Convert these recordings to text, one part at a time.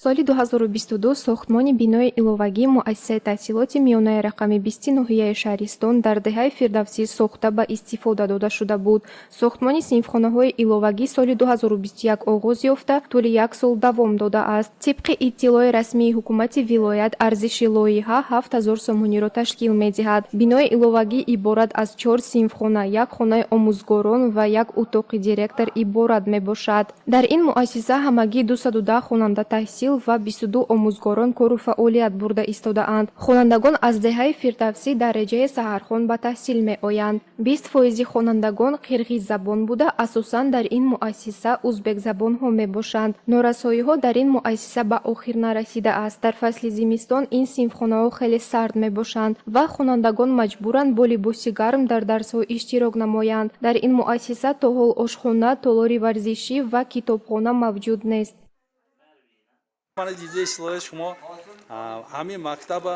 Соли 2022 сохтмони бинои иловагии муассисаи таҳсилоти миёнаи рақами 20-и ноҳияи Шаҳристон дар деҳаи Фирдавсӣ сохта ба истифода дода шуда буд. Сохтмони синфхонаҳои иловагӣ соли 2021 оғоз ёфта, тӯли як сол давом додааст. Тибқи иттилои расмии ҳукумати вилоят, арзиши лоиҳа 7000 сомониро ташкил медиҳад. Бинои иловагӣ иборат аз чор синфхона, як хонаи омӯзгорон ва як утоқи директор иборат мебошад. Дар ин муассиса ҳамагӣ 210 хонанда таҳсил ва 22 омӯзгорон кору фаъолият бурда истодаанд. Хонандагон аз деҳаи Фирдавсӣ дар реҷаи саҳархон ба таҳсил меоянд. 20 фоизи хонандагон қирғиззабон буда, асосан дар ин муассиса узбекзабонҳо мебошанд. Норасоиҳо дар ин муассиса ба охир нарасидааст. Дар фасли зимистон ин синфхонаҳо хеле сард мебошанд ва хонандагон маҷбуранд бо либоси гарм дар дарсҳо иштирок намоянд. Дар ин муассиса то ҳол ошхона, толори варзишӣ ва китобхона мавҷуд нест. Мана, дидаи силои шумо, ҳамин мактаба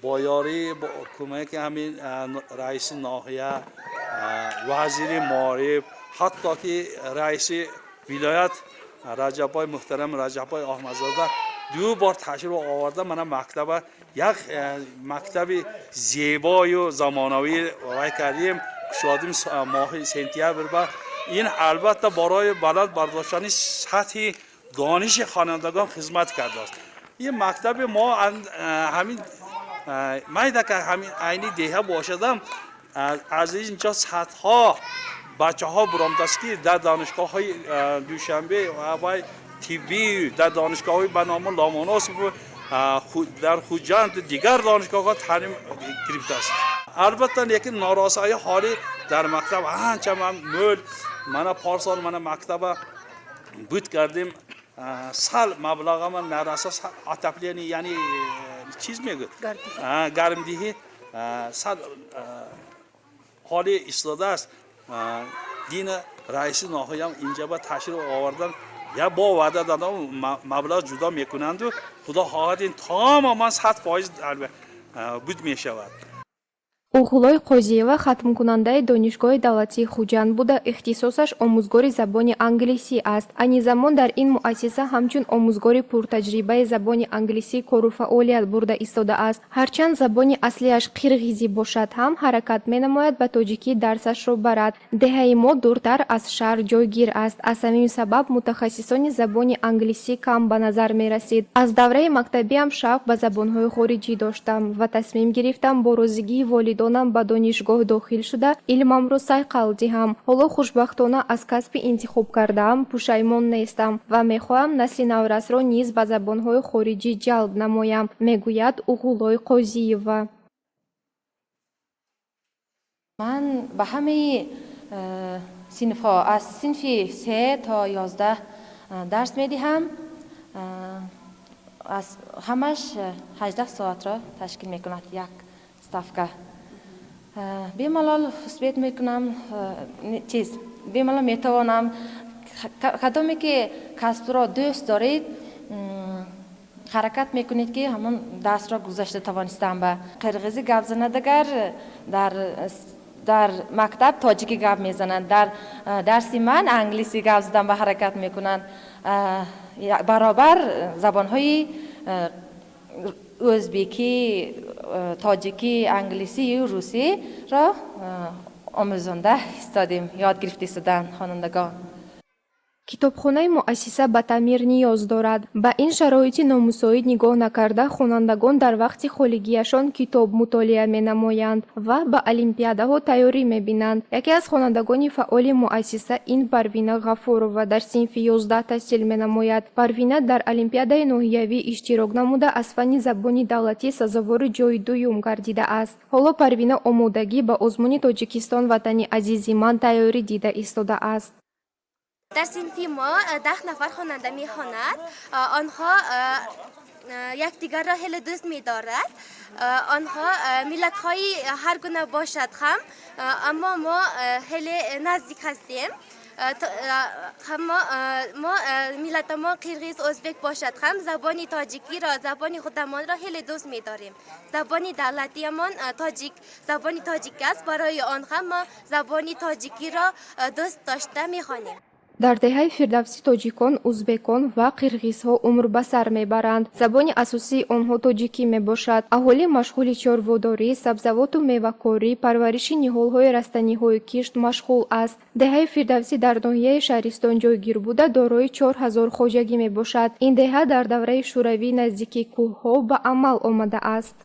бо ёрӣ, бо кӯмаки ҳамин раиси ноҳия, вазири маориф, ҳатто ки раиси вилоят Раҷаббой, муҳтарам Раҷаббой Аҳмадзода ду бор ташриф оварда, мана мактаба як мактаби зебою замонавӣ вай кардем, кушодим моҳи сентябр. Ба ин албатта барои баланд бардоштани сатҳи дониши хонандагон хизмат кардааст. Ин мактаби мо ҳамин майдака, ҳамин айни деҳа бошадам, аз инҷо садҳо бачаҳо буромдааст, ки дар донишгоҳҳои Душанбе вай тиббӣ, дар донишгоҳҳои ба номи Ломоносов дар Хуҷанд, дигар донишгоҳҳо таълим гирифтааст. Албатта, лекин норасоии ҳолӣ дар мактаб анча мӯл. Мана порсол мана мактаба буд кардем, сал маблағама нараса, отопление, яъне чиз мегӯ, гармдиҳӣ сал ҳоли истодааст. Дина раиси ноҳиям инҷа ба ташриф овардан, я бо ваъда додам, маблағ ҷудо мекунанду, худо хоҳад, ин тамоман 100% буд мешавад. Уғулой Қозиева хатмкунандаи Донишгоҳи давлатии Хуҷанд буда, ихтисосаш омӯзгори забони англисӣ аст. Айни замон дар ин муассиса ҳамчун омӯзгори пуртаҷрибаи забони англисӣ кору фаъолият бурда истодааст. Ҳарчанд забони аслиаш қирғизӣ бошад ҳам, ҳаракат менамояд, ба тоҷикӣ дарсашро барад. Деҳаи мо дуртар аз шаҳр ҷойгир аст. Аз ҳамин сабаб мутахассисони забони англисӣ кам ба назар мерасид. Аз давраи мактабиам шавқ ба забонҳои хориҷӣ доштам ва тасмим гирифтам бо розигии волидонам ба донишгоҳ дохил шуда, илмамро сайқал диҳам. Ҳоло хушбахтона аз касби интихобкардаам пушаймон нестам ва мехоҳам насли наврасро низ ба забонҳои хориҷӣ ҷалб намоям, мегӯяд Уғулой Қозиева. Ман ба ҳамаи синфҳо аз синфи 3 то 11 дарс медиҳам. Аз ҳамаш 18 соатро ташкил мекунад як ставка. Бемалол успеть мекунам, чиз, бемалол метавонам. Кадоме ки касбро дӯст доред, ҳаракат мекунед, ки ҳамон дарсро гузашта тавонистам. Ба қирғизӣ гап занад, агар дар мактаб тоҷикӣ гап мезананд, дар дарси ман англисӣ гап задан ба ҳаракат мекунанд. Баробар забонҳои ӯзбекӣ, тоҷикӣ, англисию русиро омӯзонда истодем, ёд гирифта истоданд хонандагон. Китобхонаи муассиса ба таъмир ниёз дорад. Ба ин шароити номусоид нигоҳ накарда, хонандагон дар вақти холигиашон китоб мутолиа менамоянд ва ба олимпиадаҳо тайёрӣ мебинанд. Яке аз хонандагони фаъоли муассиса ин Парвина Ғафурова дар синфи 11 таҳсил менамояд. Парвина дар олимпиадаи ноҳиявӣ иштирок намуда, аз фанни забони давлатӣ сазовори ҷойи дуюм гардидааст. Ҳоло Парвина омодагӣ ба озмуни «Тоҷикистон ватани азизи ман» тайёрӣ дида истодааст. Дар синфи мо 10 нафар хонанда мехонад. Онҳо якдигарро хеле дӯст медорад. Онҳо миллатҳои ҳар гуна бошад ҳам, аммо мо хеле наздик ҳастем. Ҳама мо миллатамон қирғиз, ӯзбек бошад ҳам, забони тоҷикиро, забони худамонро хеле дӯст медорем. Забони давлатиамон тоҷик, забони тоҷик аст. Барои он ҳам мо забони тоҷикиро дӯст дошта мехонем. Дар деҳаи Фирдавсӣ тоҷикон, узбекон ва қирғизҳо умр ба сар мебаранд. Забони асосии онҳо тоҷикӣ мебошад. Аҳолӣ машғули чорводорӣ, сабзавоту мевакорӣ, парвариши ниҳолҳои растаниҳои кишт машғул аст. Деҳаи Фирдавсӣ дар ноҳияи Шаҳристон ҷойгир буда, дорои 4000 хоҷагӣ мебошад. Ин деҳа дар давраи шӯравӣ наздики кӯҳҳо ба амал омадааст.